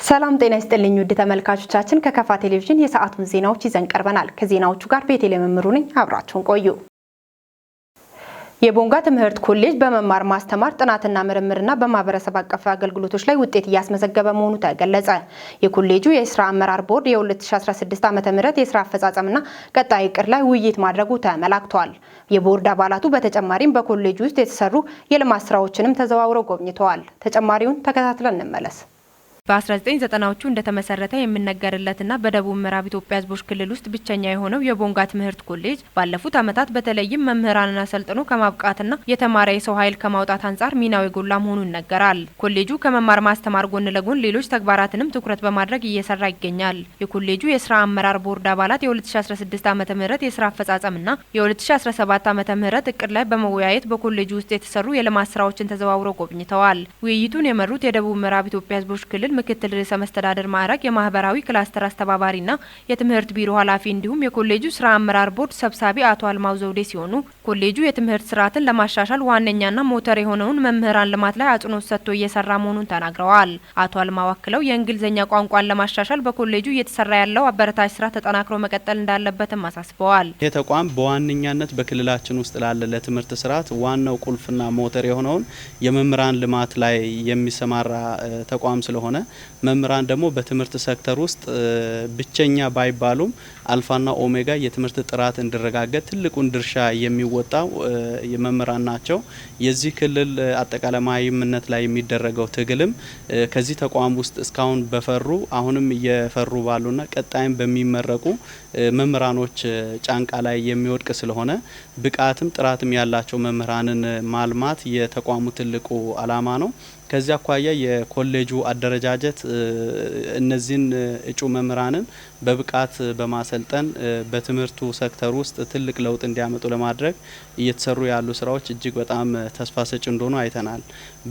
ሰላም ጤና ይስጥልኝ ውድ ተመልካቾቻችን፣ ከከፋ ቴሌቪዥን የሰዓቱን ዜናዎች ይዘን ቀርበናል። ከዜናዎቹ ጋር ቤቴል መምሩ ነኝ። አብራችሁን ቆዩ። የቦንጋ ትምህርት ኮሌጅ በመማር ማስተማር፣ ጥናትና ምርምርና በማህበረሰብ አቀፍ አገልግሎቶች ላይ ውጤት እያስመዘገበ መሆኑ ተገለጸ። የኮሌጁ የስራ አመራር ቦርድ የ2016 ዓ.ም የስራ አፈጻጸምና ቀጣይ እቅድ ላይ ውይይት ማድረጉ ተመላክቷል። የቦርድ አባላቱ በተጨማሪም በኮሌጁ ውስጥ የተሰሩ የልማት ስራዎችንም ተዘዋውረው ጎብኝተዋል። ተጨማሪውን ተከታትለን እንመለስ። በ1990ዎቹ እንደተመሰረተ የሚነገርለትና በደቡብ ምዕራብ ኢትዮጵያ ሕዝቦች ክልል ውስጥ ብቸኛ የሆነው የቦንጋ ትምህርት ኮሌጅ ባለፉት ዓመታት በተለይም መምህራንን አሰልጥኖ ከማብቃትና የተማረ የሰው ኃይል ከማውጣት አንጻር ሚናው የጎላ መሆኑ ይነገራል። ኮሌጁ ከመማር ማስተማር ጎን ለጎን ሌሎች ተግባራትንም ትኩረት በማድረግ እየሰራ ይገኛል። የኮሌጁ የስራ አመራር ቦርድ አባላት የ2016 ዓ.ም የስራ አፈጻጸምና የ2017 ዓ.ም እቅድ ላይ በመወያየት በኮሌጁ ውስጥ የተሰሩ የልማት ስራዎችን ተዘዋውረው ጎብኝተዋል። ውይይቱን የመሩት የደቡብ ምዕራብ ኢትዮጵያ ሕዝቦች ክልል ምክትል ርዕሰ መስተዳድር ማዕረግ የማህበራዊ ክላስተር አስተባባሪና የትምህርት ቢሮ ኃላፊ እንዲሁም የኮሌጁ ስራ አመራር ቦርድ ሰብሳቢ አቶ አልማው ዘውዴ ሲሆኑ፣ ኮሌጁ የትምህርት ስርዓትን ለማሻሻል ዋነኛና ሞተር የሆነውን መምህራን ልማት ላይ አጽንኦት ሰጥቶ እየሰራ መሆኑን ተናግረዋል። አቶ አልማው አክለው የእንግሊዝኛ ቋንቋን ለማሻሻል በኮሌጁ እየተሰራ ያለው አበረታች ስራ ተጠናክሮ መቀጠል እንዳለበትም አሳስበዋል። ይህ ተቋም በዋነኛነት በክልላችን ውስጥ ላለ ለትምህርት ስርዓት ዋናው ቁልፍና ሞተር የሆነውን የመምህራን ልማት ላይ የሚሰማራ ተቋም ስለሆነ፣ መምህራን ደግሞ በትምህርት ሴክተር ውስጥ ብቸኛ ባይባሉም አልፋና ኦሜጋ የትምህርት ጥራት እንዲረጋገጥ ትልቁን ድርሻ የሚወጣው የመምህራን ናቸው። የዚህ ክልል አጠቃላይ መሃይምነት ላይ የሚደረገው ትግልም ከዚህ ተቋም ውስጥ እስካሁን በፈሩ፣ አሁንም እየፈሩ ባሉና ቀጣይም በሚመረቁ መምህራኖች ጫንቃ ላይ የሚወድቅ ስለሆነ፣ ብቃትም ጥራትም ያላቸው መምህራንን ማልማት የተቋሙ ትልቁ አላማ ነው። ከዚህ አኳያ የኮሌጁ አደረጃጀት እነዚህን እጩ መምህራንን በብቃት በማሰልጠን በትምህርቱ ሴክተር ውስጥ ትልቅ ለውጥ እንዲያመጡ ለማድረግ እየተሰሩ ያሉ ስራዎች እጅግ በጣም ተስፋ ሰጪ እንደሆኑ አይተናል።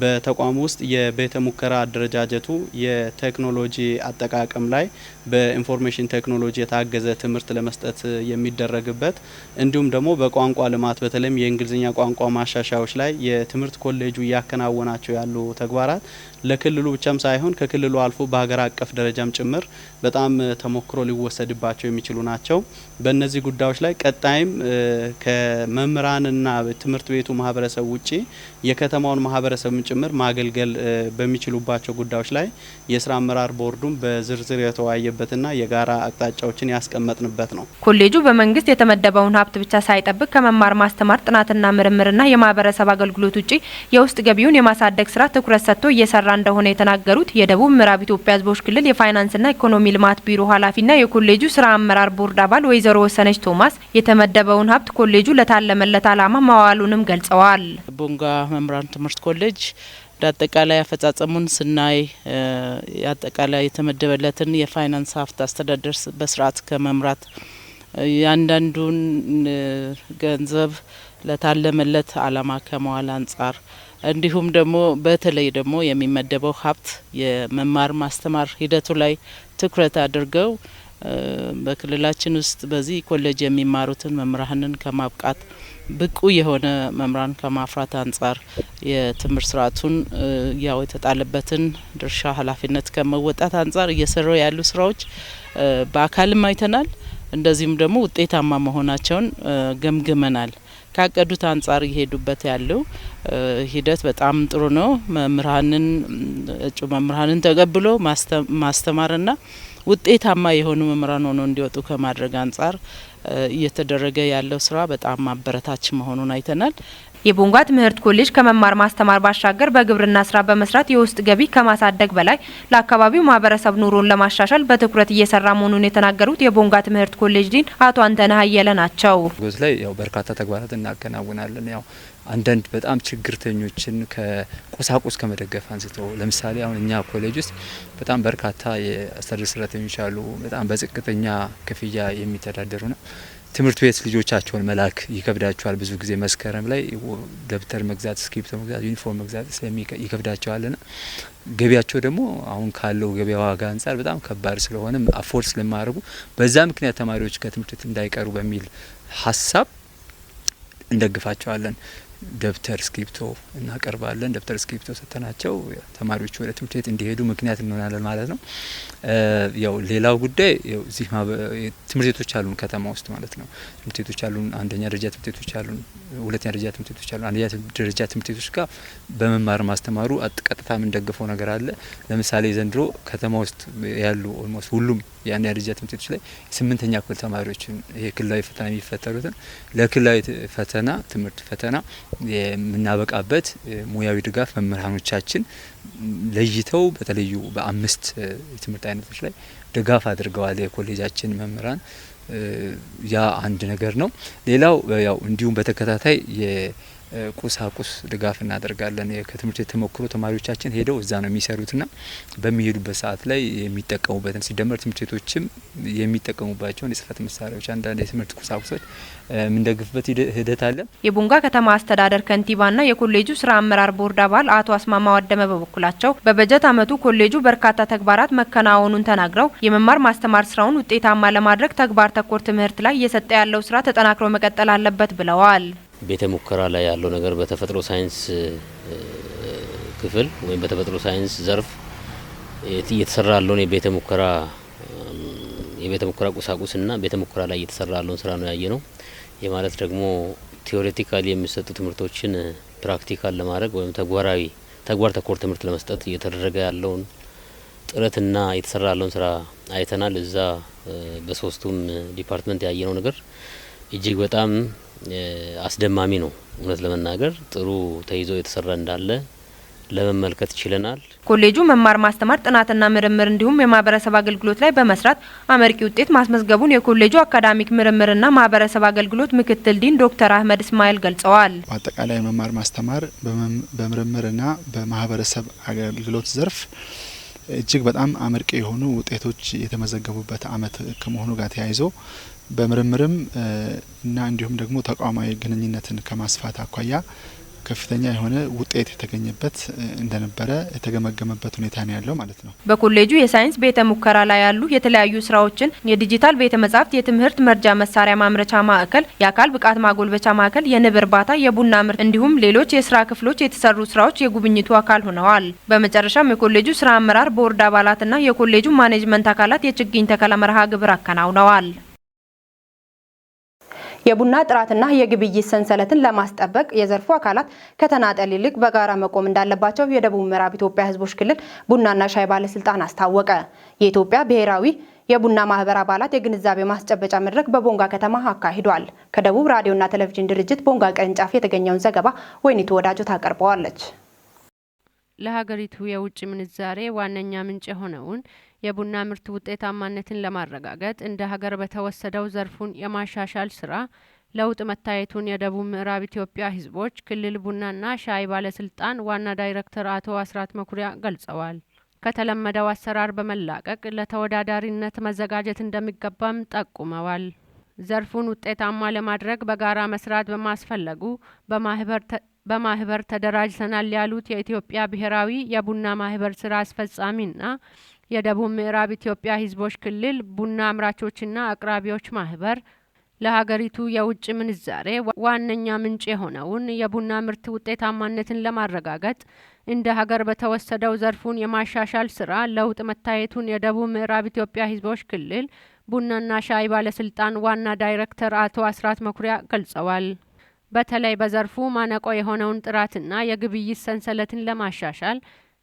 በተቋሙ ውስጥ የቤተ ሙከራ አደረጃጀቱ፣ የቴክኖሎጂ አጠቃቀም ላይ በ information technology የታገዘ ትምህርት ለመስጠት የሚደረግበት፣ እንዲሁም ደግሞ በቋንቋ ልማት በተለይም የእንግሊዝኛ ቋንቋ ማሻሻያዎች ላይ የትምህርት ኮሌጁ እያከናወናቸው ያሉ ተግባራት ለክልሉ ብቻም ሳይሆን ከክልሉ አልፎ በሀገር አቀፍ ደረጃም ጭምር በጣም ተሞክሮ ሊወሰድባቸው የሚችሉ ናቸው። በእነዚህ ጉዳዮች ላይ ቀጣይም ከመምህራንና ትምህርት ቤቱ ማህበረሰብ ውጪ የከተማውን ማህበረሰብም ጭምር ማገልገል በሚችሉባቸው ጉዳዮች ላይ የስራ አመራር ቦርዱም በዝርዝር የተወያየበትና የጋራ አቅጣጫዎችን ያስቀመጥንበት ነው። ኮሌጁ በመንግስት የተመደበውን ሀብት ብቻ ሳይጠብቅ ከመማር ማስተማር፣ ጥናትና ምርምርና የማህበረሰብ አገልግሎት ውጪ የውስጥ ገቢውን የማሳደግ ስራ ትኩረት ሰጥቶ እየሰራ እንደሆነ የተናገሩት የደቡብ ምዕራብ ኢትዮጵያ ሕዝቦች ክልል የፋይናንስና ኢኮኖሚ ልማት ቢሮ ኃላፊና የኮሌጁ ስራ አመራር ቦርድ አባል ወይዘሮ ወሰነች ቶማስ የተመደበውን ሀብት ኮሌጁ ለታለመለት ዓላማ ማዋሉንም ገልጸዋል። ቦንጋ መምህራን ትምህርት ኮሌጅ እንደ አጠቃላይ አፈጻጸሙን ስናይ አጠቃላይ የተመደበለትን የፋይናንስ ሀብት አስተዳደር በስርዓት ከመምራት፣ ያንዳንዱን ገንዘብ ለታለመለት ዓላማ ከመዋል አንጻር፣ እንዲሁም ደግሞ በተለይ ደግሞ የሚመደበው ሀብት የመማር ማስተማር ሂደቱ ላይ ትኩረት አድርገው በክልላችን ውስጥ በዚህ ኮሌጅ የሚማሩትን መምህራንን ከማብቃት፣ ብቁ የሆነ መምህራን ከማፍራት አንጻር የትምህርት ስርዓቱን ያው የተጣለበትን ድርሻ ኃላፊነት ከመወጣት አንጻር እየሰሩ ያሉ ስራዎች በአካልም አይተናል። እንደዚሁም ደግሞ ውጤታማ መሆናቸውን ገምግመናል። ካቀዱት አንጻር እየሄዱበት ያለው ሂደት በጣም ጥሩ ነው። መምህራንን፣ እጩ መምህራንን ተቀብሎ ማስተማርና ውጤታማ የሆኑ መምህራን ሆነው እንዲወጡ ከማድረግ አንጻር እየተደረገ ያለው ስራ በጣም አበረታች መሆኑን አይተናል። የቦንጋ ትምህርት ኮሌጅ ከመማር ማስተማር ባሻገር በግብርና ስራ በመስራት የውስጥ ገቢ ከማሳደግ በላይ ለአካባቢው ማህበረሰብ ኑሮን ለማሻሻል በትኩረት እየሰራ መሆኑን የተናገሩት የቦንጋ ትምህርት ኮሌጅ ዲን አቶ አንተነህ አየለ ናቸው። ጎዝ ላይ ያው በርካታ ተግባራት እናከናውናለን። ያው አንዳንድ በጣም ችግርተኞችን ከቁሳቁስ ከመደገፍ አንስቶ፣ ለምሳሌ አሁን እኛ ኮሌጅ ውስጥ በጣም በርካታ የአስተዳደር ሰራተኞች አሉ። በጣም በዝቅተኛ ክፍያ የሚተዳደሩ ነው። ትምህርት ቤት ልጆቻቸውን መላክ ይከብዳቸዋል። ብዙ ጊዜ መስከረም ላይ ደብተር መግዛት፣ እስክሪብቶ መግዛት፣ ዩኒፎርም መግዛት ይከብዳቸዋል ና ገቢያቸው ደግሞ አሁን ካለው ገበያ ዋጋ አንጻር በጣም ከባድ ስለሆነ afford ስለማያደርጉ በዛ ምክንያት ተማሪዎች ከትምህርት ቤት እንዳይቀሩ በሚል ሀሳብ እንደግፋቸዋለን። ደብተር እስክሪብቶ እናቀርባለን። ደብተር እስክሪብቶ ሰጥተናቸው ተማሪዎቹ ወደ ትምህርት ቤት እንዲሄዱ ምክንያት እንሆናለን ማለት ነው። ያው ሌላው ጉዳይ እዚህ ትምህርት ቤቶች አሉን ከተማ ውስጥ ማለት ነው። ትምህርት ቤቶች አሉን፣ አንደኛ ደረጃ ትምህርት ቤቶች አሉን፣ ሁለተኛ ደረጃ ትምህርት ቤቶች አሉን። አንደኛ ደረጃ ትምህርት ቤቶች ጋር በመማር ማስተማሩ ቀጥታ የምንደግፈው ነገር አለ። ለምሳሌ ዘንድሮ ከተማ ውስጥ ያሉ almost ሁሉም የአንደኛ ደረጃ ትምህርት ቤቶች ላይ 8ኛ ክፍል ተማሪዎችን ይሄ ክልላዊ ፈተና የሚፈተኑትን ለክልላዊ ፈተና ትምህርት ፈተና የምናበቃበት ሙያዊ ድጋፍ መምህራኖቻችን ለይተው በተለዩ በ5 የትምህርት አይነቶች ላይ ድጋፍ አድርገዋል የኮሌጃችን መምህራን። ያ አንድ ነገር ነው። ሌላው ያው እንዲሁም በተከታታይ የቁሳቁስ ድጋፍ እናደርጋለን። ከትምህርት ቤት ተሞክሮ ተማሪዎቻችን ሄደው እዛ ነው የሚሰሩትና በሚሄዱበት ሰዓት ላይ የሚጠቀሙበትን ሲደመር ትምህርት ቤቶችም የሚጠቀሙባቸውን የጽህፈት መሳሪያዎች አንዳንድ የትምህርት ቁሳቁሶች የምንደግፍበት ሂደት አለ። የቦንጋ ከተማ አስተዳደር ከንቲባና የኮሌጁ ስራ አመራር ቦርድ አባል አቶ አስማማው አደመ በበኩላቸው በበጀት ዓመቱ ኮሌጁ በርካታ ተግባራት መከናወኑን ተናግረው የመማር ማስተማር ስራውን ውጤታማ ለማድረግ ተግባር ተኮር ትምህርት ላይ እየሰጠ ያለው ስራ ተጠናክሮ መቀጠል አለበት ብለዋል። ቤተ ሙከራ ላይ ያለው ነገር በተፈጥሮ ሳይንስ ክፍል ወይም በተፈጥሮ ሳይንስ ዘርፍ እየተሰራ ያለውን የቤተ ሙከራ ቁሳቁስና ቤተ ሙከራ ላይ እየተሰራ ያለውን ስራ ነው ያየነው። የማለት ደግሞ theoretically የሚሰጡ ትምህርቶችን practical ለማድረግ ወይም ተግባር ተኮር ትምህርት ለመስጠት እየተደረገ ያለውን ጥረትና እየተሰራ ያለውን ስራ አይተናል። እዛ በሶስቱም department ያየነው ነገር እጅግ በጣም አስደማሚ ነው። እውነት ለመናገር ጥሩ ተይዞ የተሰራ እንዳለ ለመመልከት ችለናል። ኮሌጁ መማር ማስተማር ጥናትና ምርምር እንዲሁም የማህበረሰብ አገልግሎት ላይ በመስራት አመርቂ ውጤት ማስመዝገቡን የኮሌጁ አካዳሚክ ምርምርና ማህበረሰብ አገልግሎት ምክትል ዲን ዶክተር አህመድ እስማኤል ገልጸዋል። በአጠቃላይ መማር ማስተማር በምርምርና በማህበረሰብ አገልግሎት ዘርፍ እጅግ በጣም አመርቂ የሆኑ ውጤቶች የተመዘገቡበት አመት ከመሆኑ ጋር ተያይዞ በምርምርም እና እንዲሁም ደግሞ ተቋማዊ ግንኙነትን ከማስፋት አኳያ ከፍተኛ የሆነ ውጤት የተገኘበት እንደነበረ የተገመገመበት ሁኔታ ነው ያለው ማለት ነው። በኮሌጁ የሳይንስ ቤተ ሙከራ ላይ ያሉ የተለያዩ ስራዎችን የዲጂታል ቤተ መጻሕፍት፣ የትምህርት መርጃ መሳሪያ ማምረቻ ማዕከል፣ የአካል ብቃት ማጎልበቻ ማዕከል፣ የንብ እርባታ፣ የቡና ምርት እንዲሁም ሌሎች የስራ ክፍሎች የተሰሩ ስራዎች የጉብኝቱ አካል ሆነዋል። በመጨረሻም የኮሌጁ ስራ አመራር ቦርድ አባላትና የኮሌጁ ማኔጅመንት አካላት የችግኝ ተከላ መርሃ ግብር አከናውነዋል። የቡና ጥራትና የግብይት ሰንሰለትን ለማስጠበቅ የዘርፉ አካላት ከተናጠል ይልቅ በጋራ መቆም እንዳለባቸው የደቡብ ምዕራብ ኢትዮጵያ ሕዝቦች ክልል ቡናና ሻይ ባለስልጣን አስታወቀ። የኢትዮጵያ ብሔራዊ የቡና ማህበር አባላት የግንዛቤ ማስጨበጫ መድረክ በቦንጋ ከተማ አካሂዷል። ከደቡብ ራዲዮና ቴሌቪዥን ድርጅት ቦንጋ ቅርንጫፍ የተገኘውን ዘገባ ወይኒቱ ወዳጆ ታቀርበዋለች። ለሀገሪቱ የውጭ ምንዛሬ ዋነኛ ምንጭ የሆነውን የቡና ምርት ውጤታማነትን ለማረጋገጥ እንደ ሀገር በተወሰደው ዘርፉን የማሻሻል ስራ ለውጥ መታየቱን የደቡብ ምዕራብ ኢትዮጵያ ሕዝቦች ክልል ቡናና ሻይ ባለስልጣን ዋና ዳይሬክተር አቶ አስራት መኩሪያ ገልጸዋል። ከተለመደው አሰራር በመላቀቅ ለተወዳዳሪነት መዘጋጀት እንደሚገባም ጠቁመዋል። ዘርፉን ውጤታማ ለማድረግ በጋራ መስራት በማስፈለጉ በማህበር ተደራጅተናል ያሉት የኢትዮጵያ ብሔራዊ የቡና ማህበር ስራ አስፈጻሚና የደቡብ ምዕራብ ኢትዮጵያ ሕዝቦች ክልል ቡና አምራቾችና አቅራቢዎች ማህበር ለሀገሪቱ የውጭ ምንዛሬ ዋነኛ ምንጭ የሆነውን የቡና ምርት ውጤታማነትን ለማረጋገጥ እንደ ሀገር በተወሰደው ዘርፉን የማሻሻል ስራ ለውጥ መታየቱን የደቡብ ምዕራብ ኢትዮጵያ ሕዝቦች ክልል ቡናና ሻይ ባለስልጣን ዋና ዳይሬክተር አቶ አስራት መኩሪያ ገልጸዋል። በተለይ በዘርፉ ማነቆ የሆነውን ጥራትና የግብይት ሰንሰለትን ለማሻሻል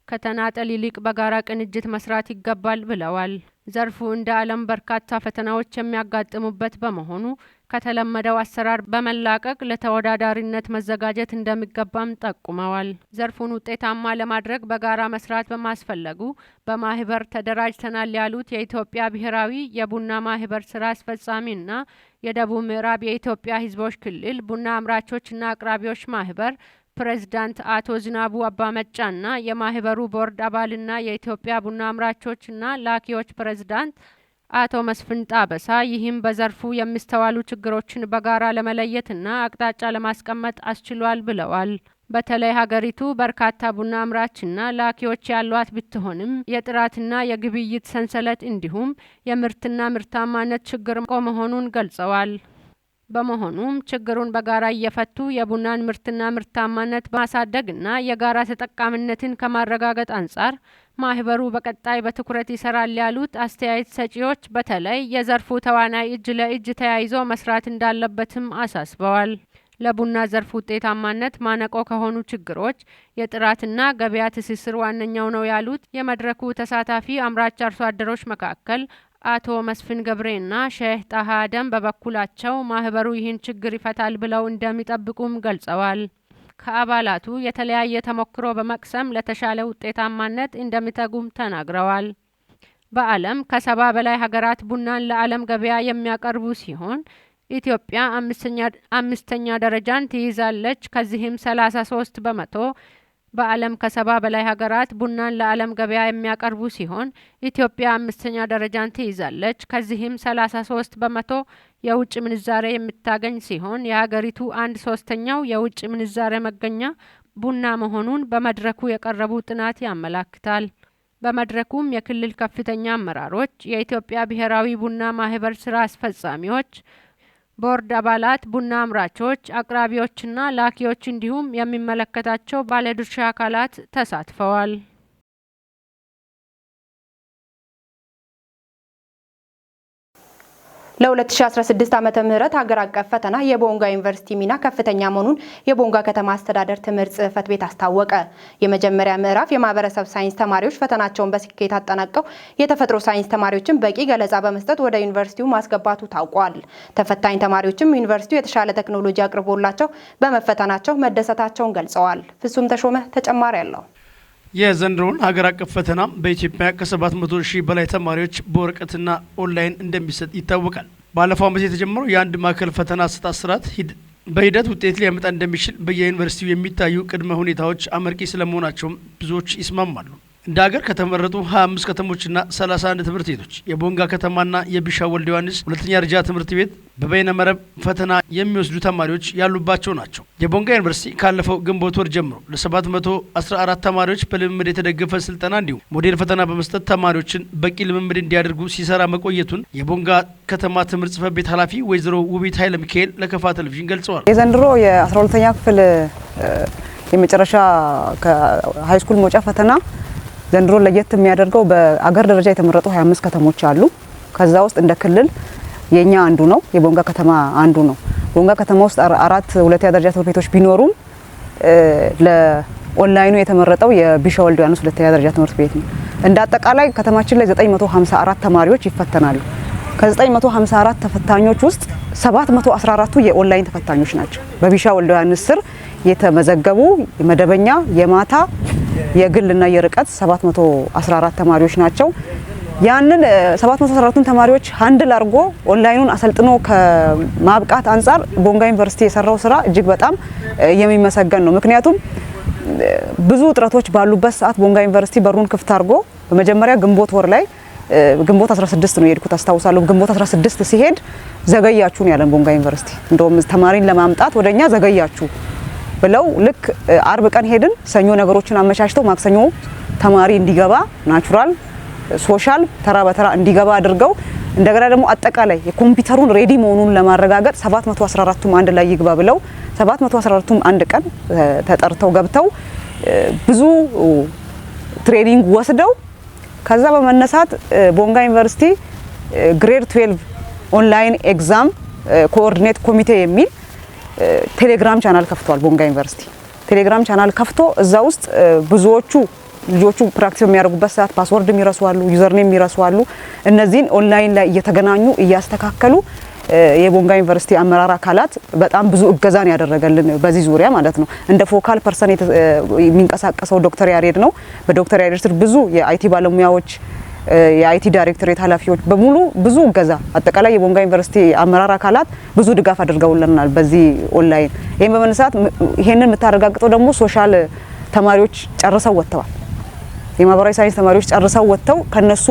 ከተናጠል ይልቅ በጋራ ቅንጅት መስራት ይገባል ብለዋል። ዘርፉ እንደ ዓለም በርካታ ፈተናዎች የሚያጋጥሙበት በመሆኑ ከተለመደው አሰራር በመላቀቅ ለተወዳዳሪነት መዘጋጀት እንደሚገባም ጠቁመዋል። ዘርፉን ውጤታማ ለማድረግ በጋራ መስራት በማስፈለጉ በማህበር ተደራጅተናል ያሉት የኢትዮጵያ ብሔራዊ የቡና ማህበር ስራ አስፈጻሚና የደቡብ ምዕራብ የኢትዮጵያ ሕዝቦች ክልል ቡና አምራቾችና አቅራቢዎች ማህበር ፕሬዝዳንት አቶ ዝናቡ አባመጫና የማህበሩ ቦርድ አባልና የኢትዮጵያ ቡና አምራቾችና ላኪዎች ፕሬዝዳንት አቶ መስፍን ጣበሳ ይህም በዘርፉ የሚስተዋሉ ችግሮችን በጋራ ለመለየትና አቅጣጫ ለማስቀመጥ አስችሏል ብለዋል። በተለይ ሀገሪቱ በርካታ ቡና አምራችና ላኪዎች ያሏት ብትሆንም የጥራትና የግብይት ሰንሰለት እንዲሁም የምርትና ምርታማነት ችግር መሆኑን ገልጸዋል። በመሆኑም ችግሩን በጋራ እየፈቱ የቡናን ምርትና ምርታማነት ማሳደግና የጋራ ተጠቃሚነትን ከማረጋገጥ አንጻር ማህበሩ በቀጣይ በትኩረት ይሰራል ያሉት አስተያየት ሰጪዎች በተለይ የዘርፉ ተዋናይ እጅ ለእጅ ተያይዞ መስራት እንዳለበትም አሳስበዋል። ለቡና ዘርፍ ውጤታማነት ማነቆ ከሆኑ ችግሮች የጥራትና ገበያ ትስስር ዋነኛው ነው ያሉት የመድረኩ ተሳታፊ አምራች አርሶ አደሮች መካከል አቶ መስፍን ገብሬና ሼህ ጣሃ አደም በበኩላቸው ማህበሩ ይህን ችግር ይፈታል ብለው እንደሚጠብቁም ገልጸዋል። ከአባላቱ የተለያየ ተሞክሮ በመቅሰም ለተሻለ ውጤታማነት እንደሚተጉም ተናግረዋል። በዓለም ከ70 በላይ ሀገራት ቡናን ለዓለም ገበያ የሚያቀርቡ ሲሆን ኢትዮጵያ 5ኛ ደረጃን ትይዛለች። ከዚህም 33% በዓለም ከ70 በላይ ሀገራት ቡናን ለዓለም ገበያ የሚያቀርቡ ሲሆን ኢትዮጵያ 5ኛ ደረጃን ትይዛለች። ከዚህም 33% የውጭ ምንዛሬ የምታገኝ ሲሆን የሀገሪቱ 1/3ኛው የውጭ ምንዛሬ መገኛ ቡና መሆኑን በመድረኩ የቀረቡ ጥናት ያመላክታል። በመድረኩም የክልል ከፍተኛ አመራሮች፣ የኢትዮጵያ ብሔራዊ ቡና ማህበር ስራ አስፈጻሚዎች፣ ቦርድ አባላት፣ ቡና አምራቾች፣ አቅራቢዎችና ላኪዎች እንዲሁም የሚመለከታቸው ባለድርሻ አካላት ተሳትፈዋል። ለ2016 ዓመተ ምህረት ሀገር አቀፍ ፈተና የቦንጋ ዩኒቨርሲቲ ሚና ከፍተኛ መሆኑን የቦንጋ ከተማ አስተዳደር ትምህርት ጽሕፈት ቤት አስታወቀ። የመጀመሪያ ምዕራፍ የማህበረሰብ ሳይንስ ተማሪዎች ፈተናቸውን በስኬት አጠናቀው የተፈጥሮ ሳይንስ ተማሪዎችን በቂ ገለጻ በመስጠት ወደ ዩኒቨርሲቲው ማስገባቱ ታውቋል። ተፈታኝ ተማሪዎችም ዩኒቨርሲቲው የተሻለ ቴክኖሎጂ አቅርቦላቸው በመፈተናቸው መደሰታቸውን ገልጸዋል። ፍጹም ተሾመ ተጨማሪ አለው። የዘንድሮውን ሀገር አቀፍ ፈተና በኢትዮጵያ ከ700 ሺህ በላይ ተማሪዎች በወረቀትና ኦንላይን እንደሚሰጥ ይታወቃል። ባለፈው ዓመት የተጀመረው የአንድ ማዕከል ፈተና አሰጣጥ ስርዓት በሂደት ውጤት ሊያመጣ እንደሚችል በየዩኒቨርሲቲው የሚታዩ ቅድመ ሁኔታዎች አመርቂ ስለመሆናቸውም ብዙዎች ይስማማሉ። እንደ ሀገር ከተመረጡ 25 ከተሞችና 31 ትምህርት ቤቶች የቦንጋ ከተማና የቢሻ ወልደ ዮሐንስ ሁለተኛ ደረጃ ትምህርት ቤት በበይነ መረብ ፈተና የሚወስዱ ተማሪዎች ያሉባቸው ናቸው። የቦንጋ ዩኒቨርሲቲ ካለፈው ግንቦት ወር ጀምሮ ለ714 ተማሪዎች በልምምድ የተደገፈ ስልጠና እንዲሁም ሞዴል ፈተና በመስጠት ተማሪዎችን በቂ ልምምድ እንዲያደርጉ ሲሰራ መቆየቱን የቦንጋ ከተማ ትምህርት ጽሕፈት ቤት ኃላፊ ወይዘሮ ውቢት ኃይለ ሚካኤል ለከፋ ቴሌቪዥን ገልጸዋል። የዘንድሮ የ12ኛ ክፍል የመጨረሻ ከ high school መውጫ ፈተና ዘንድሮ ለየት የሚያደርገው በአገር ደረጃ የተመረጡ 25 ከተሞች አሉ። ከዛ ውስጥ እንደ ክልል የኛ አንዱ ነው፣ የቦንጋ ከተማ አንዱ ነው። ቦንጋ ከተማ ውስጥ 4 ሁለተኛ ደረጃ ትምህርት ቤቶች ቢኖሩም ለኦንላይኑ የተመረጠው የቢሻ ወልደ ዮሐንስ ሁለተኛ ደረጃ ትምህርት ቤት ነው። እንደ አጠቃላይ ከተማችን ላይ 954 ተማሪዎች ይፈተናሉ። ከ954 ተፈታኞች ውስጥ 714ቱ የኦንላይን ተፈታኞች ናቸው። በቢሻ ወልደ ዮሐንስ ስር የተመዘገቡ መደበኛ፣ የማታ፣ የግልና የርቀት 714 ተማሪዎች ናቸው። ያንን 714ቱን ተማሪዎች handle አድርጎ ኦንላይኑን አሰልጥኖ ከማብቃት አንጻር ቦንጋ ዩኒቨርሲቲ የሰራው ስራ እጅግ በጣም የሚመሰገን ነው። ምክንያቱም ብዙ ጥረቶች ባሉበት ሰዓት ቦንጋ ዩኒቨርሲቲ በሩን ክፍት አድርጎ በመጀመሪያ ግንቦት ወር ላይ ግንቦት 16 ነው የሄድኩት አስታውሳለሁ። ግንቦት 16 ሲሄድ ዘገያችሁ ነው ያለን ቦንጋ ዩኒቨርሲቲ። እንደውም ተማሪን ለማምጣት ወደኛ ዘገያችሁ ብለው ልክ አርብ ቀን ሄድን። ሰኞ ነገሮችን አመቻችተው ማክሰኞ ተማሪ እንዲገባ natural፣ social ተራ በተራ እንዲገባ አድርገው እንደገና ደግሞ አጠቃላይ የኮምፒውተሩን ready መሆኑን ለማረጋገጥ 714ቱም አንድ ላይ ይግባ ብለው 714ቱም አንድ ቀን ተጠርተው ገብተው ብዙ training ወስደው ከዛ በመነሳት ቦንጋ ዩኒቨርሲቲ grade 12 online exam coordinate ኮሚቴ የሚል ቴሌግራም ቻናል ከፍቷል። ቦንጋ ዩኒቨርሲቲ ቴሌግራም ቻናል ከፍቶ እዛ ውስጥ ብዙዎቹ ልጆቹ practice የሚያደርጉበት ሰዓት password የሚረሱ አሉ፣ username የሚረሱ አሉ። እነዚህን ኦንላይን ላይ እየተገናኙ እያስተካከሉ የቦንጋ ዩኒቨርሲቲ አመራር አካላት በጣም ብዙ እገዛን ያደረገልን በዚህ ዙሪያ ማለት ነው። እንደ focal person የሚንቀሳቀሰው ዶክተር ያሬድ ነው። በዶክተር ያሬድ ስር ብዙ የ IT ባለሙያዎች፣ የ IT ዳይሬክቶሬት ኃላፊዎች በሙሉ ብዙ እገዛ፣ አጠቃላይ የቦንጋ ዩኒቨርሲቲ አመራር አካላት ብዙ ድጋፍ አድርገውልናል በዚህ ኦንላይን። ይሄን በመነሳት ይሄንን የምታረጋግጠው ደግሞ social ተማሪዎች ጨርሰው ወጥተዋል። የማህበራዊ ሳይንስ ተማሪዎች ጨርሰው ወጥተው ከነሱ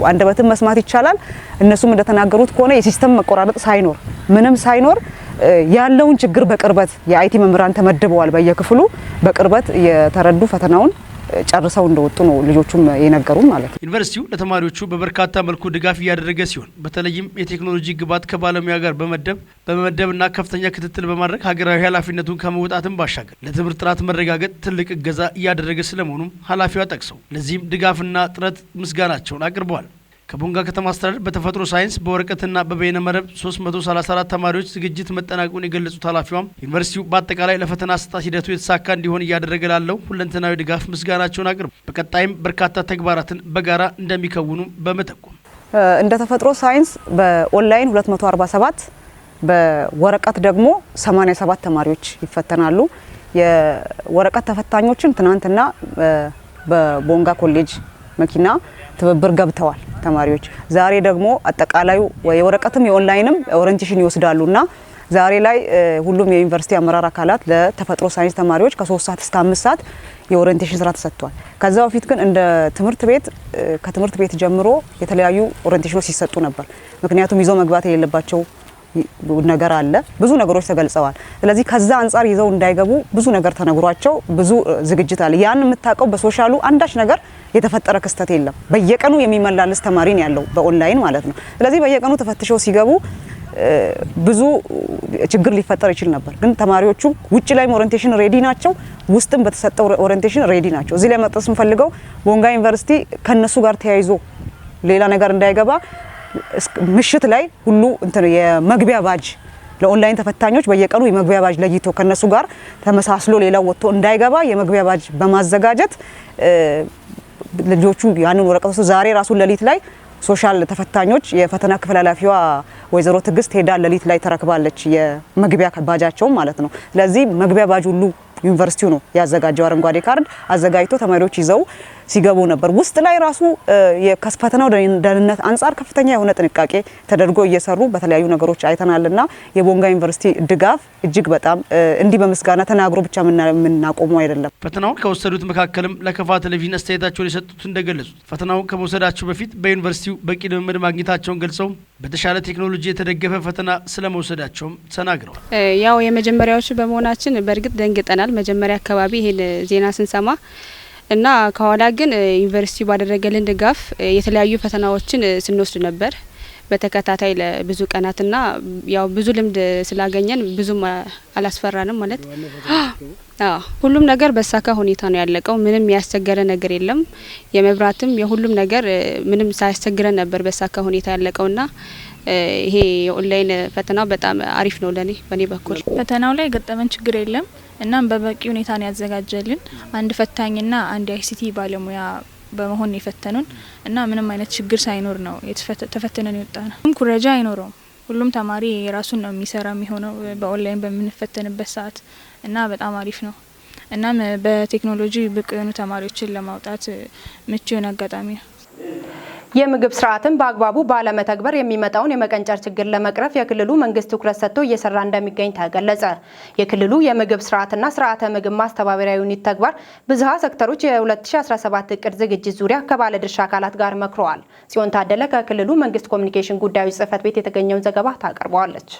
አንደበትን መስማት ይቻላል። እነሱም እንደተናገሩት ከሆነ የ system መቆራረጥ ሳይኖር ምንም ሳይኖር ያለውን ችግር በቅርበት የ IT መምህራን ተመድበዋል። በየክፍሉ በቅርበት የተረዱ ፈተናውን ጨርሰው እንደወጡ ነው ልጆቹም የነገሩ ማለት ነው። ዩኒቨርሲቲው ለተማሪዎቹ በበርካታ መልኩ ድጋፍ እያደረገ ሲሆን በተለይም የቴክኖሎጂ ግብዓት ከባለሙያ ጋር በመመደብና ከፍተኛ ክትትል በማድረግ ሀገራዊ ኃላፊነቱን ከመወጣትም ባሻገር ለትምህርት ጥራት መረጋገጥ ትልቅ እገዛ እያደረገ ስለመሆኑም ኃላፊዋ ጠቅሰው ለዚህም ድጋፍና ጥረት ምስጋናቸውን አቅርበዋል። ከቦንጋ ከተማ አስተዳደር በተፈጥሮ ሳይንስ በወረቀትና በበይነ መረብ 334 ተማሪዎች ዝግጅት መጠናቀቁን የገለጹት ኃላፊዋም ዩኒቨርሲቲው በአጠቃላይ ለፈተና አሰጣጥ ሂደቱ የተሳካ እንዲሆን እያደረገ ላለው ሁለንተናዊ ድጋፍ ምስጋናቸውን አቅርበው በቀጣይም በርካታ ተግባራትን በጋራ እንደሚከውኑ በመጠቆም እንደ ተፈጥሮ ሳይንስ በኦንላይን 247 በወረቀት ደግሞ 87 ተማሪዎች ይፈተናሉ። የወረቀት ተፈታኞችን ትናንትና በቦንጋ ኮሌጅ መኪና ትብብር ገብተዋል ተማሪዎች። ዛሬ ደግሞ አጠቃላዩ የወረቀትም የ online ም orientation ይወስዳሉና ዛሬ ላይ ሁሉም የዩኒቨርሲቲ አመራር አካላት ለተፈጥሮ ሳይንስ ተማሪዎች ከ3 ሰዓት እስከ 5 ሰዓት የ orientation ስራ ተሰጥቷል። ከዛ በፊት ግን እንደ ትምህርት ቤት ከትምህርት ቤት ጀምሮ የተለያዩ orientation ኦች ሲሰጡ ነበር። ምክንያቱም ይዘው መግባት የሌለባቸው ነገር አለ፣ ብዙ ነገሮች ተገልጸዋል። ስለዚህ ከዛ አንጻር ይዘው እንዳይገቡ ብዙ ነገር ተነግሯቸው ብዙ ዝግጅት አለ። ያን የምታውቀው በ social ኡ አንዳች ነገር የተፈጠረ ክስተት የለም። በየቀኑ የሚመላለስ ተማሪ ነው ያለው በኦንላይን ማለት ነው። ስለዚህ በየቀኑ ተፈትሸው ሲገቡ ብዙ ችግር ሊፈጠር ይችል ነበር። ግን ተማሪዎቹ ውጭ ላይ orientation ready ናቸው፣ ውስጥም በተሰጠው orientation ready ናቸው። እዚህ ላይ መጥቀስ የምፈልገው ቦንጋ ዩኒቨርሲቲ ከነሱ ጋር ተያይዞ ሌላ ነገር እንዳይገባ ምሽት ላይ ሁሉ እንትን የመግቢያ ባጅ ለኦንላይን ተፈታኞች በየቀኑ የመግቢያ ባጅ ለይቶ ከነሱ ጋር ተመሳስሎ ሌላው ወጥቶ እንዳይገባ የመግቢያ ባጅ በማዘጋጀት ልጆቹ ያንን ወረቀት ዛሬ ራሱ ለሊት ላይ social ተፈታኞች የፈተና ክፍል ኃላፊዋ ወይዘሮ ትግስት ሄዳ ለሊት ላይ ተረክባለች የመግቢያ ባጃቸው ማለት ነው። ስለዚህ መግቢያ ባጅ ሁሉ ዩኒቨርሲቲው ነው ያዘጋጀው። አረንጓዴ ካርድ አዘጋጅቶ ተማሪዎች ይዘው ሲገቡ ነበር። ውስጥ ላይ ራሱ የፈተናው ደህንነት አንጻር ከፍተኛ የሆነ ጥንቃቄ ተደርጎ እየሰሩ በተለያዩ ነገሮች አይተናልና የቦንጋ ዩኒቨርሲቲ ድጋፍ እጅግ በጣም እንዲህ በምስጋና ተናግሮ ብቻ የምናቆመው አይደለም። ፈተናውን ከወሰዱት መካከልም ለከፋ ቴሌቪዥን አስተያየታቸውን የሰጡት እንደገለጹት ፈተናውን ከመውሰዳቸው በፊት በዩኒቨርሲቲው በቂ ልምምድ ማግኘታቸውን ገልጸው በተሻለ ቴክኖሎጂ የተደገፈ ፈተና ስለመውሰዳቸውም ተናግረዋል። ያው የመጀመሪያዎቹ በመሆናችን በእርግጥ ደንግጠናል። መጀመሪያ አካባቢ ይሄን ዜና ስንሰማ እና ከኋላ ግን ዩኒቨርሲቲው ባደረገልን ድጋፍ የተለያዩ ፈተናዎችን ስንወስድ ነበር በተከታታይ ለብዙ ቀናትና ያው ብዙ ልምድ ስላገኘን ብዙም አላስፈራንም ማለት። አዎ ሁሉም ነገር በሳካ ሁኔታ ነው ያለቀው። ምንም ያስቸገረ ነገር የለም። የመብራትም የሁሉም ነገር ምንም ሳያስቸግረን ነበር በሳካ ሁኔታ ያለቀውና ይሄ የኦንላይን ፈተናው በጣም አሪፍ ነው ለኔ በኔ በኩል። ፈተናው ላይ ገጠመን ችግር የለም። እናም በበቂ ሁኔታ ነው ያዘጋጀልን። አንድ ፈታኝና አንድ ICT ባለሙያ በመሆን የፈተኑን እና ምንም አይነት ችግር ሳይኖር ነው ተፈትነን የወጣነው። ኩረጃ አይኖረውም። ሁሉም ተማሪ የራሱን ነው የሚሰራ የሚሆነው በኦንላይን በምንፈተንበት ሰዓት እና በጣም አሪፍ ነው። እናም በቴክኖሎጂ ብቁ የሆኑ ተማሪዎችን ለማውጣት ምቹ የሆነ አጋጣሚ ነው። የምግብ ስርዓትን በአግባቡ ባለመተግበር የሚመጣውን የመቀንጨር ችግር ለመቅረፍ የክልሉ መንግስት ትኩረት ሰጥቶ እየሰራ እንደሚገኝ ተገለጸ። የክልሉ የምግብ ስርዓትና ስርዓተ ምግብ ማስተባበሪያ ዩኒት ተግባር ብዝሃ ሴክተሮች የ2017 እቅድ ዝግጅት ዙሪያ ከባለድርሻ አካላት ጋር መክረዋል። ጽዮን ታደለ ከክልሉ መንግስት ኮሚኒኬሽን ጉዳዮች ጽህፈት ቤት የተገኘውን ዘገባ ታቀርበዋለች።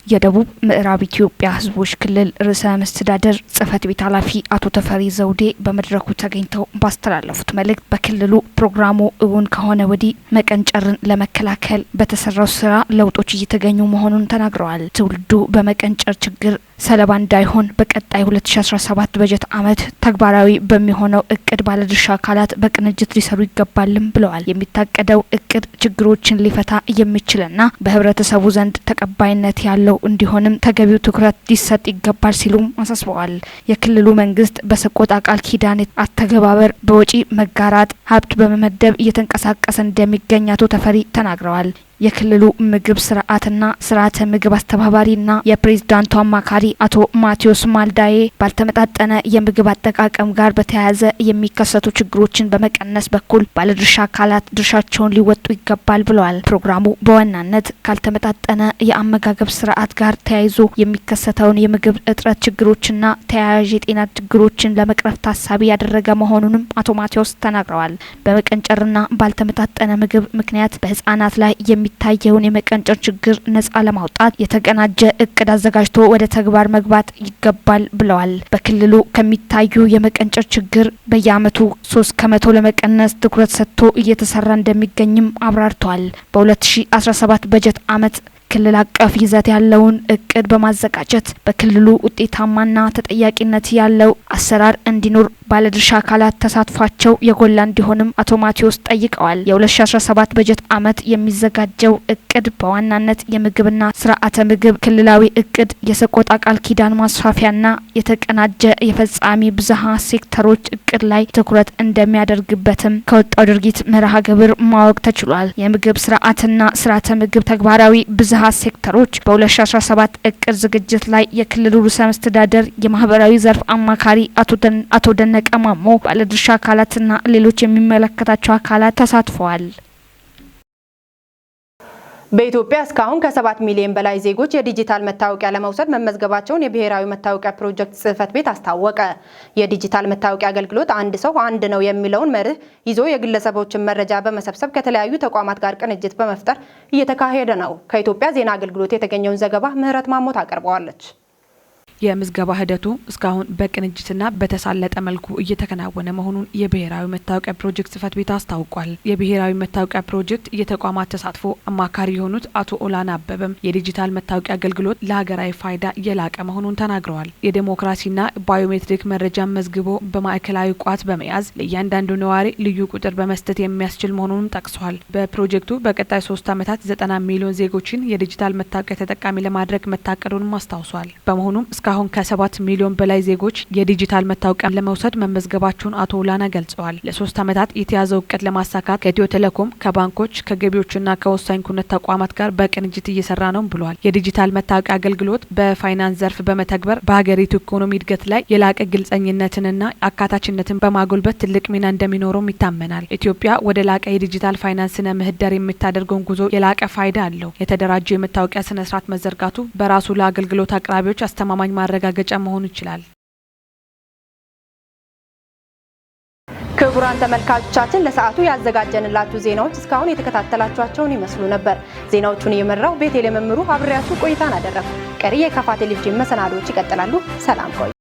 የደቡብ ምዕራብ ኢትዮጵያ ህዝቦች ክልል ርዕሰ መስተዳድር ጽህፈት ቤት ኃላፊ አቶ ተፈሪ ዘውዴ በመድረኩ ተገኝተው ባስተላለፉት መልእክት በክልሉ ፕሮግራሙ እውን ከሆነ ወዲህ መቀንጨርን ለመከላከል በተሰራው ስራ ለውጦች እየተገኙ መሆኑን ተናግረዋል። ትውልዱ በመቀንጨር ችግር ሰለባ እንዳይሆን በቀጣይ 2017 በጀት ዓመት ተግባራዊ በሚሆነው እቅድ ባለድርሻ አካላት በቅንጅት ሊሰሩ ይገባልም ብለዋል። የሚታቀደው እቅድ ችግሮችን ሊፈታ የሚችልና በህብረተሰቡ ዘንድ ተቀባይነት ያለው እንዲሆንም ተገቢው ትኩረት ሊሰጥ ይገባል ሲሉም አሳስበዋል። የክልሉ መንግስት በሰቆጣ ቃል ኪዳን አተገባበር በወጪ መጋራት ሀብት በመመደብ እየተንቀሳቀሰ እንደሚገኝ አቶ ተፈሪ ተናግረዋል። የክልሉ ምግብ ስርዓትና ስርዓተ ምግብ አስተባባሪና የፕሬዝዳንቱ አማካሪ አቶ ማቴዎስ ማልዳዬ ባልተመጣጠነ የምግብ አጠቃቀም ጋር በተያያዘ የሚከሰቱ ችግሮችን በመቀነስ በኩል ባለድርሻ አካላት ድርሻቸውን ሊወጡ ይገባል ብለዋል። ፕሮግራሙ በዋናነት ካልተመጣጠነ የአመጋገብ ስርዓት ጋር ተያይዞ የሚከሰተውን የምግብ እጥረት ችግሮችና ተያያዥ የጤና ችግሮችን ለመቅረፍ ታሳቢ ያደረገ መሆኑንም አቶ ማቴዎስ ተናግረዋል። በመቀንጨርና ባልተመጣጠነ ምግብ ምክንያት በህጻናት ላይ የሚታየውን የመቀንጨር ችግር ነጻ ለማውጣት የተቀናጀ እቅድ አዘጋጅቶ ወደ ተግባር መግባት ይገባል ብለዋል። በክልሉ ከሚታዩ የመቀንጨር ችግር በየአመቱ 3% ለመቀነስ ትኩረት ሰጥቶ እየተሰራ እንደሚገኝም አብራርተዋል። በ2017 በጀት አመት ክልል አቀፍ ይዘት ያለውን እቅድ በማዘጋጀት በክልሉ ውጤታማና ተጠያቂነት ያለው አሰራር እንዲኖር ባለድርሻ አካላት ተሳትፏቸው የጎላ እንዲሆንም አቶ ማቴዎስ ጠይቀዋል። የ2017 በጀት አመት የሚዘጋጀው እቅድ በዋናነት የምግብና ስርዓተ ምግብ ክልላዊ እቅድ፣ የሰቆጣ ቃል ኪዳን ማስፋፊያና የተቀናጀ የፈጻሚ ብዝሃ ሴክተሮች እቅድ ላይ ትኩረት እንደሚያደርግበትም ከወጣው ድርጊት መርሃ ግብር ማወቅ ተችሏል። የምግብ ስርዓትና ስርዓተ ምግብ ተግባራዊ ብዝሃ ሴክተሮች በ2017 እቅድ ዝግጅት ላይ የክልሉ ርዕሰ መስተዳደር የማህበራዊ ዘርፍ አማካሪ አቶ ደነቀ ማሞ፣ ባለድርሻ አካላትና ሌሎች የሚመለከታቸው አካላት ተሳትፈዋል። በኢትዮጵያ እስካሁን ከ7 ሚሊዮን በላይ ዜጎች የዲጂታል መታወቂያ ለመውሰድ መመዝገባቸውን የብሔራዊ መታወቂያ ፕሮጀክት ጽሕፈት ቤት አስታወቀ። የዲጂታል መታወቂያ አገልግሎት አንድ ሰው አንድ ነው የሚለውን መርህ ይዞ የግለሰቦችን መረጃ በመሰብሰብ ከተለያዩ ተቋማት ጋር ቅንጅት በመፍጠር እየተካሄደ ነው። ከኢትዮጵያ ዜና አገልግሎት የተገኘውን ዘገባ ምህረት ማሞት አቀርበዋለች። የምዝገባ ሂደቱ እስካሁን በቅንጅትና በተሳለጠ መልኩ እየተከናወነ መሆኑን የብሔራዊ መታወቂያ ፕሮጀክት ጽሕፈት ቤት አስታውቋል። የብሔራዊ መታወቂያ ፕሮጀክት የተቋማት ተሳትፎ አማካሪ የሆኑት አቶ ኦላና አበበም የዲጂታል መታወቂያ አገልግሎት ለሀገራዊ ፋይዳ የላቀ መሆኑን ተናግረዋል። የዴሞክራሲና ባዮሜትሪክ መረጃን መዝግቦ በማዕከላዊ ቋት በመያዝ ለእያንዳንዱ ነዋሪ ልዩ ቁጥር በመስጠት የሚያስችል መሆኑንም ጠቅሰዋል። በፕሮጀክቱ በቀጣይ 3 ዓመታት 90 ሚሊዮን ዜጎችን የዲጂታል መታወቂያ ተጠቃሚ ለማድረግ መታቀዱንም አስታውሷል። በመሆኑም እስካሁን ከ7 ሚሊዮን በላይ ዜጎች የዲጂታል መታወቂያ ለመውሰድ መመዝገባቸውን አቶ ኦላና ገልጸዋል። ለ3 ዓመታት የተያዘው እቅድ ለማሳካት ከኢትዮ ቴሌኮም፣ ከባንኮች፣ ከገቢዎችና ከወሳኝ ኩነት ተቋማት ጋር በቅንጅት እየሰራ ነው ብሏል። የዲጂታል መታወቂያ አገልግሎት በፋይናንስ ዘርፍ በመተግበር በሀገሪቱ ኢኮኖሚ እድገት ላይ የላቀ ግልጸኝነትንና አካታችነትን በማጎልበት ትልቅ ሚና እንደሚኖረውም ይታመናል። ኢትዮጵያ ወደ ላቀ የዲጂታል ፋይናንስ ስነ ምህዳር የምታደርገውን ጉዞ የላቀ ፋይዳ አለው። የተደራጀው የመታወቂያ ስነ ስርዓት መዘርጋቱ በራሱ ለአገልግሎት አቅራቢዎች አስተማማኝ ማረጋገጫ መሆን ይችላል። ክቡራን ተመልካቾቻችን ለሰዓቱ ያዘጋጀንላችሁ ዜናዎች እስካሁን የተከታተላችኋቸውን ይመስሉ ነበር። ዜናዎቹን እየመራው ቤቴል መምሩ አብሬያችሁ ቆይታን አደረኩ። ቀሪ የካፋ ቴሌቪዥን መሰናዶዎች ይቀጥላሉ። ሰላም ቆዩ።